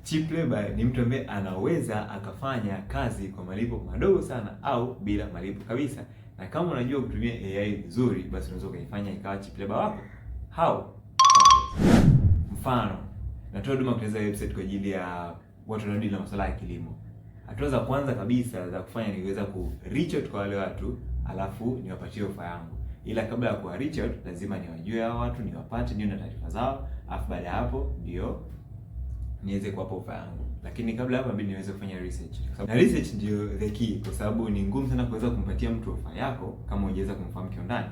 Cheap labor ni mtu ambaye anaweza akafanya kazi kwa malipo madogo sana au bila malipo kabisa. Na kama unajua kutumia AI vizuri, basi unaweza ukaifanya ikawa cheap labor wako. How? Mfano, natoa huduma kutengeneza website kwa ajili ya watu wanaodeal na masuala ya kilimo. Hatua za kwanza kabisa za kufanya ni kuweza ku reach out kwa wale watu, alafu niwapatie ofa yangu. Ila kabla ya kuwa reach out, lazima niwajue hao watu, niwapate, niwe na taarifa zao, alafu baada ya hapo ndio niweze kuwapa ofa yangu. Lakini kabla hapo inabidi niweze kufanya research. Na research ndio the key, kwa sababu ni ngumu sana kuweza kumpatia mtu ofa yako kama hujaweza kumfahamu kiundani.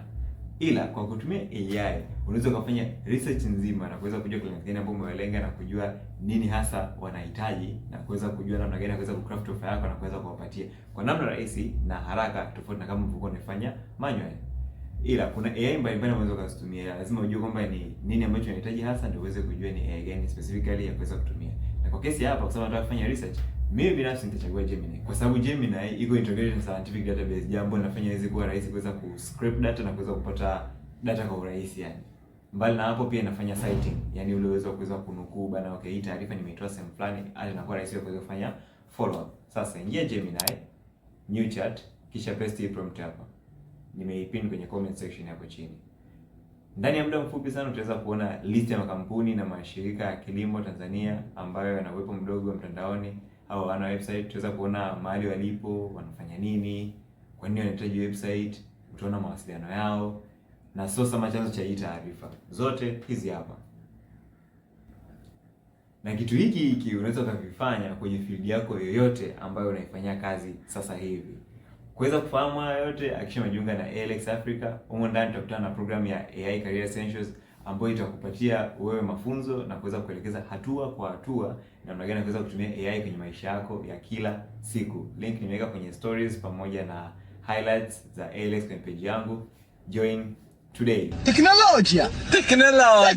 Ila kwa kutumia AI unaweza ukafanya research nzima na kuweza kujua client gani ambao umewalenga na kujua nini hasa wanahitaji na kuweza kujua namna gani ya kuweza kucraft offer yako na kuweza kuwapatia kwa namna rahisi na haraka, tofauti na kama ulivyokuwa unafanya manually. Ila kuna AI mbalimbali unaweza ukazitumia, lazima ujue kwamba ni nini ambacho unahitaji hasa ndio uweze kujua ni AI gani specifically ya kuweza kutumia. Na kwa kesi hapa, kwa sababu nataka kufanya research, mimi binafsi nitachagua Gemini kwa sababu Gemini iko integrated na scientific database, jambo linafanya iweze kuwa rahisi kuweza ku scrape data na kuweza kupata data kwa urahisi yani. Mbali na hapo, pia inafanya citing, yani ule uwezo wa kuweza kunukuu bana, okay, hii taarifa nimeitoa sehemu fulani, hata inakuwa rahisi kuweza kufanya follow up. Sasa ingia Gemini, new chat, kisha paste hii prompt hapa. Nimeipin kwenye comment section hapo chini. Ndani ya muda mfupi sana utaweza kuona list ya makampuni na mashirika ya kilimo Tanzania ambayo yana uwepo mdogo mtandaoni au wana website. Utaweza kuona mahali walipo, wanafanya nini, kwa nini wanahitaji website, utaona mawasiliano yao na source ama chanzo cha hii taarifa. Zote hizi hapa. Na kitu hiki hiki unaweza ukakifanya kwenye field yako yoyote ambayo unaifanyia kazi sasa hivi. Kuweza kufahamu haya yote, hakikisha umejiunga na ALX Africa. Humo ndani tutakutana na program ya AI Career Essentials ambayo itakupatia wewe mafunzo na kuweza kuelekeza hatua kwa hatua namna gani kuweza kutumia AI kwenye maisha yako ya kila siku. Link nimeweka kwenye stories pamoja na highlights za ALX kwenye page yangu. Join today. Teknolojia. Teknolojia.